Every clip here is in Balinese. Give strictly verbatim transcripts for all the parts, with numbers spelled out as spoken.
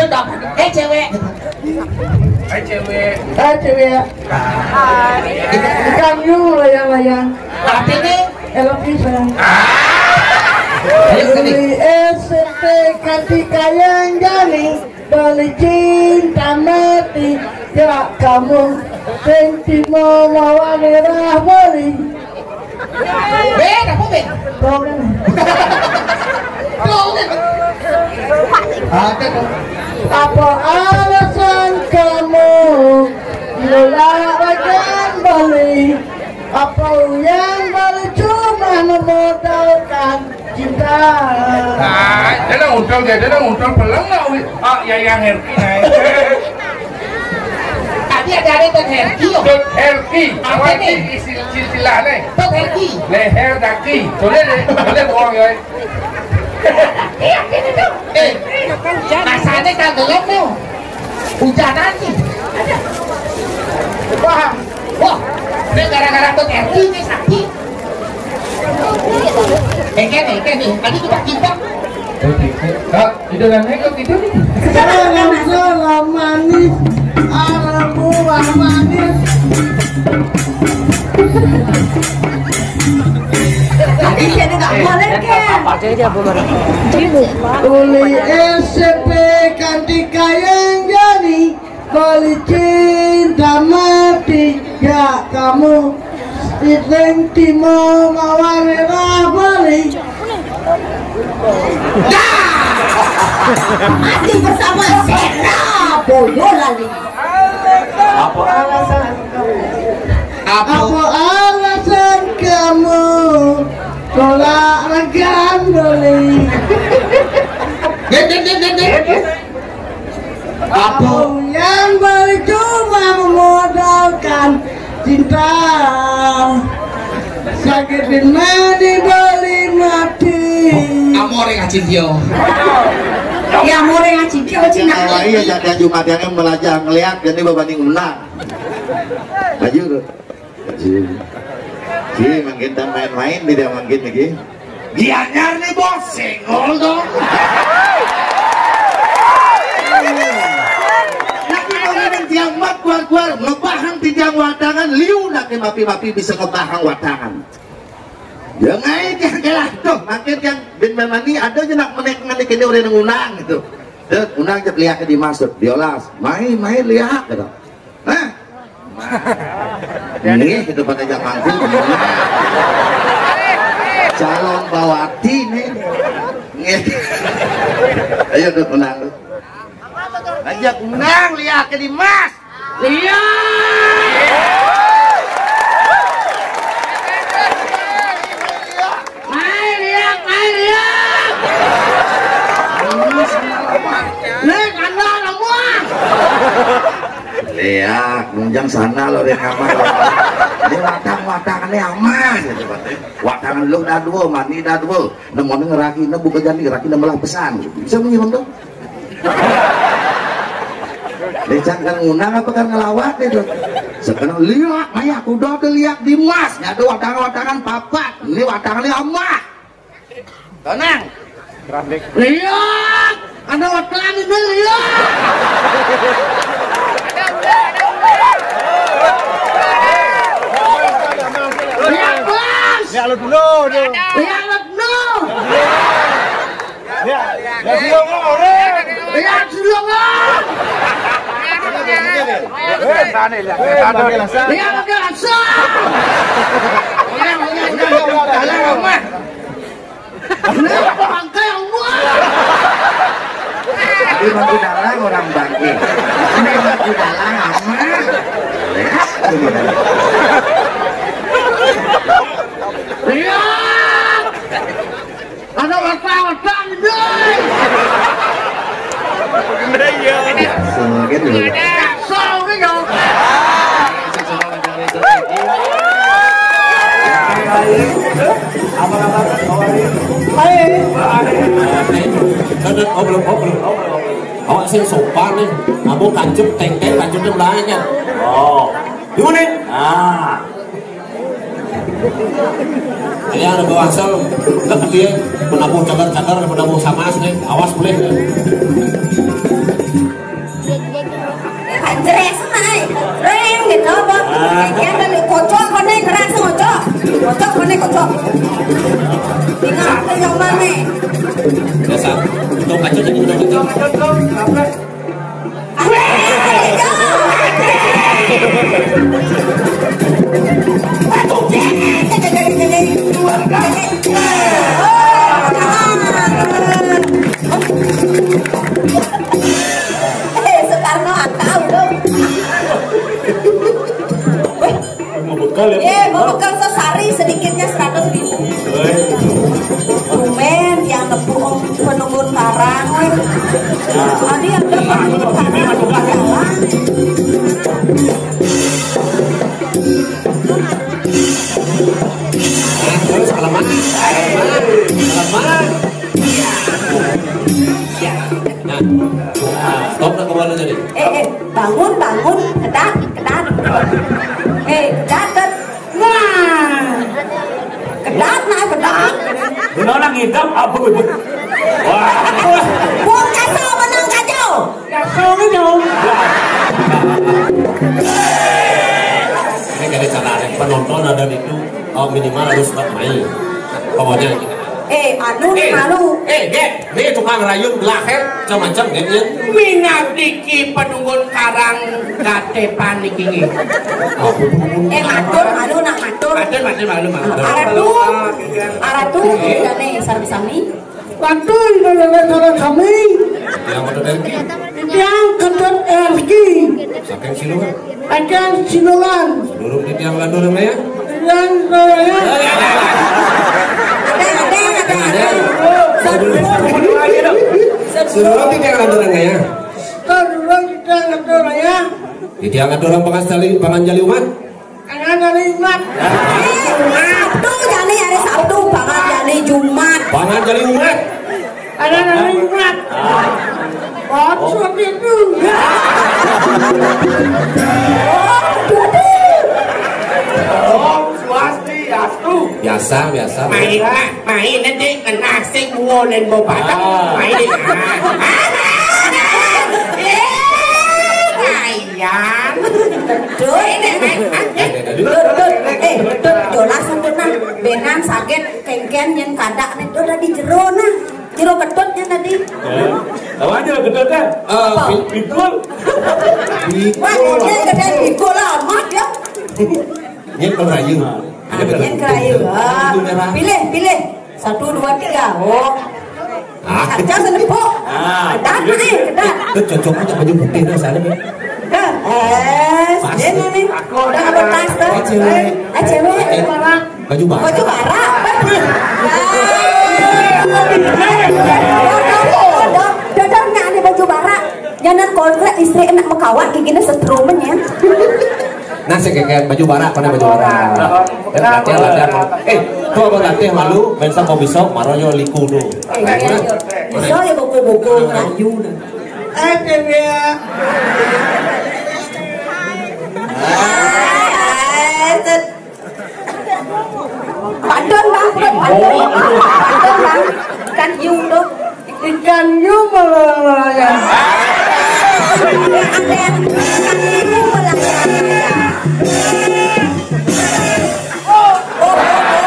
Itu dong. Eh, cewek. Hai, cewek. Hai, cewek. Ikan yu layang-layang. Artinya? Elok pisan. Ayo, sini. Beli S M P kanti kayang jani, beli cinta mati. Ya kamu, senti mau mawane rahmali. Ben, apa, Ben? Tuh, kan? Tuh, kan? Ada, tuh. Apa alasan kamu nolak ragan Bali? Apa yang Bali cuma memodalkan cinta? Ah, dia dah ngutang, dia dah ngutang, peleng nggak, Wi? Ah, ya, yang Herki naik. Tadi ada, ada Tot Herki, yo. Tot Herki. Apa nih? Isi silsilah nih. Tot Herki. Leher daki. Boleh deh, boleh bohong ya. Iya, gitu tuh. Eh, rasanya kagak tuh. Hujanan nih. Wah, wah, ini gara-gara Tot Herki nih, sakit. Eh, kan, eh, kan, eh, tadi kita kita. Kak, itu kan, eh, kok gitu nih? Salam, salam manis, alam buah manis. Tadi dia nggak boleh, kan? Uli S M P kanti kayang jani, beli cinta mati, ya kamu. Siteng timo mawarera beli. Mati bersama Sera Boyolali. Apa alasan? Apa? Apa alasan kamu tolak ragan Bali? Dek, dek, dek, dek, dek. Apa? Yang Bali cuma memodalkan cinta. Sakit di mana Bali mati. Amore ngacintio. Ya, amore ngacintio, Cina. Oh, iya, jaga Jumat yang melajah ngeliat, jadi bebaning menang. Maju tuh. Maju. Ji, mangkin tak main-main, tidak mangkin lagi. Gianyar nih, Bos, senggol dong. Nanti mau ngomong tiang mat keluar-keluar, ngebahang tijang watangan, liu nanti mapi-mapi bisa ngebahang watangan. Ya ngai, ya gelah tuh, makin yang bin memani ada aja nak menek ngenik ini orang yang unang gitu. Dek, unang aja lihat dimaksud, diolas, main, main lihat gitu. Hah? Nih, itu pada zaman tuh. Calon bawati nih. Nih. Ayo tuh, unang tuh. Ajak undang liak ke Dimas. Liak. Mai liak, mai liak. Nih, kandang semua. Liak, munjang sana lo di kamar. Ini watang-watang ini aman gitu, Pak. Watangan lu dah dua, mani dah dua. Nemu ngeraki, nemu buka jani, raki nemu lah pesan. Bisa menyimak tuh. Lecan kan ngundang apa kan ngelawat itu. Sekarang liak, maya kuda tuh liak Dimas. Nyatu watangan-watangan papat. Ini watangan ini amah. Tenang. Liak, ada watangan ini liak. Liak, Bos. Liak lu dulu, dulu. Liak lu dulu. Ya, ya, dulu, orang. Ya, dulu, Bos. Eh, sana, ya. Eh, sana. Ya, pakai rasa. Orang, orang, orang, orang, orang, orang. Ini bangkai Allah. Ini bangku dalang orang bangke. Ini bangku dalang amat. Lihat ini. Lihat. Ada watak-watak ini. Iya. Biasa gitu. Biasa gitu. Kada, oh, belum, oh, belum, oh, belum. Awak sing sopan nih. Kamu kancep, tengkeng, kancep tuh belakangnya. Oh. Yuk nih. Ah. Ini ada bawa asal. Enggak dia. Penabuh cagar-cagar, penabuh samas nih. Awas boleh. Jeres, ai. Reng gitu, Bang. Ah. Yang dari kocok, koné keras, kocok. Kocok, koné kocok. Tinggal ke yang mana? Biasa. Untung kaca jadi untung kaca. Eh, Soekarno Hatta, udah. Mau bekal ya? Eh, mau bekal sesari sedikitnya seratus ribu. Eh. Tumben, yang nepuk penunggun karang, weh. Tadi ada penunggun karang. Terus alamat. Alamat. Nah, nah, stop nak kemana tadi? Eh, eh, bangun, bangun, kedat, kedat. Eh, kedat, kedat. Nah, kedat, nah, kedat. Benar orang ngidam apa gitu? Wah. Wong kasar menang kacau. Kasar menang. Ini kali cara ada penonton ada itu, oh, minimal harus main. Pokoknya. Eh, anu nih malu. Eh, Dek, nih tukang rayun belahir macam-macam, Dek, ya. Minabiki penunggun karang katepan niki. Eh, matur, malu nak matur. Matur, matur, malu, malu. Aratu, aratu, jane sareng sami. Matur, jane sareng sami. Yang matur Dek. Yang ketut R G. Saking Silungan. Acan Silungan. Durung titiang lantur ya? Lantur ya. Ada, ada, ada, ada. Durung titiang lantur ya? Durung titiang lantur ya. Titiang lantur panganjali, panganjali umat. Panganjali umat. Eh, Sabtu jani hari Sabtu, panganjali Jumat. Panganjali umat. Ada dari Iwan. Oh, seperti itu. Om Swastiastu. Biasa, biasa. Main, ma-, main nanti kena sing ngulen mau padang. Ah. Main. Eh, kayang. Betul. Eh, eh, eh, eh. Betul, betul. Eh, betul. Jolas untuk nah. Benan saget kengken yang kada nih udah di jero nah. Jero ketutnya tadi. Ya. Tahu aja ketutnya. Eh, apa? Pi-, pikul. Wah, dia gede pikul amat ya. Ini kerayu. Ah, ini kerayu. Ah, pilih, pilih. Satu, dua, tiga. Oh. Ah. Kerja senepuk. Ah, kedat nih, kedat. Itu cocok aja baju putih tuh, sana nih. Dah, eh, pas. Ini nih. Aku udah ada tas tuh. Eh, cewek. Eh, cewek. Eh, baju barak. Baju barak. Dodong, dodong, dodong, nggak ada baju barak. Jangan kontrak istri enak mekawat, giginya setrumen ya. Nah, saya kayak baju barak, pada baju barak. Eh, latihan, latihan. Eh, tuh apa latihan malu, main sama besok, maroyo liku tuh. Iya, iya. Bisa ya buku-buku ngerayu dah. Eh, dia. Padon bang, padon. Padon bang. Ikan hiu tuh. Ikan hiu malah ya. Ada yang ikan hiu malah ya. Oh, oh, oh, oh.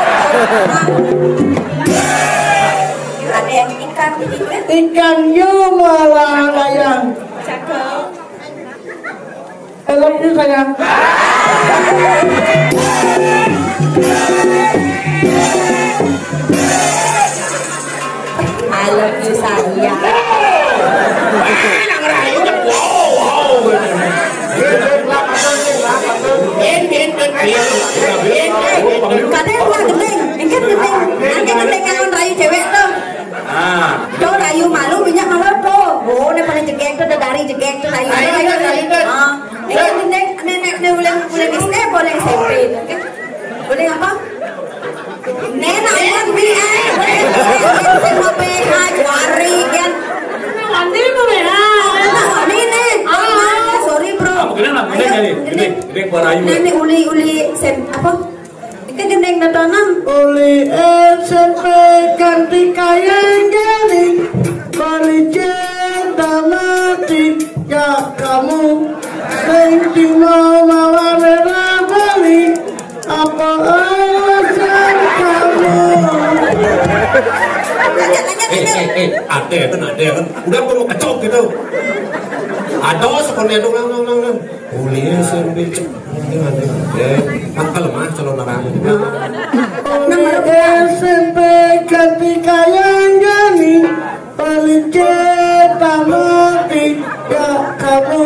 Ada yang ikan hiu. Ikan hiu malah ya. Cakep. I love you, sayang. I love you, sayang. Katanya udah gendeng, ini kan gendeng, nanti gendeng kalau rayu cewek tuh. Ah. Tuh rayu malu, minyak malu tuh. Oh, ini pada jegek tuh, dari jegek tuh rayu. Ayo, ayo, ayo, ayo. Ah. Ini nenek, nenek, nenek boleh, boleh S D, boleh S M P. Boleh apa? Nenek, ayo, boleh, eh, boleh, boleh, boleh, boleh, juari, kan. Nanti boleh, ah. Oh, ini, nih. Ah, sorry, bro. Apa kenapa? Ayo, gini, gini, gini, gini, gua rayu. Nenek uli, uli, sem-, apa? Ikan gendeng nontonan. Uli S M P ganti kayang gani, bali cinta mati, ya kamu. Sing timo mawar merah bali, apa alasan kamu? Eh, eh, eh, ada kan, ada kan. Udah, gua mau kecok gitu. Ada sekolah dong, dong, dong, dong. Uli S M P cek. Ini ada. Ya, kan kelemah calon orang. Uli S M P ganti kayang gani, bali cinta mati, ya kamu.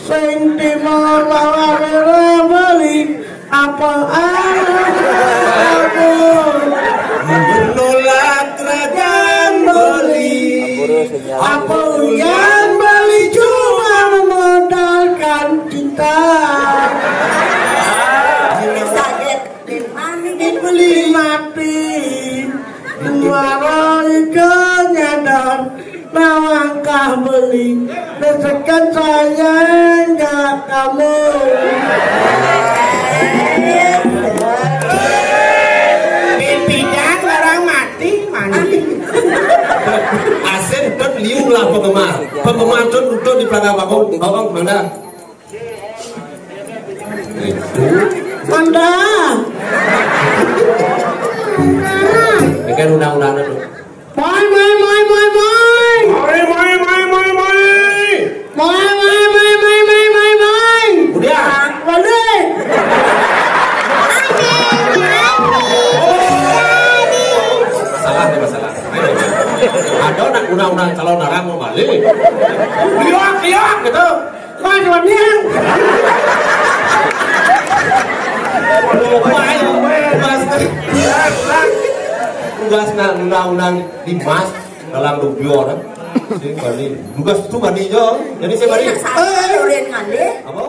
Sing timo mawar merah bali, apa alasan kamu? Menolak kerajaan bali. Apa uyan bali cuma memodalkan cinta? Saget bin mani bin beli mati. Dua nyadar nawangkah beli. Desekan sayang gak kamu. Pipidan orang mati, mandi. Asin dot liu lah penggemar. Penggemar dot utuh di belakang bawang, bawang mana? Itu. Manda. Ini kan undang-undang itu. Mai, mai, mai, mai, mai. Mai, mai, mai, mai, mai. Mai, mai, mai, mai, mai, mai, mai. Udah. Balik. Salah nih masalah. Ayo. Ada nak undang-undang calon orang mau balik. Liok, liok gitu. Mas Wanian. Lupa ya, Mas. Tugas nak undang-undang di Mas dalam dua orang. Si Bali. Tugas itu Bali jo. Jadi saya Bali. Salah, udah ngalih. Apa?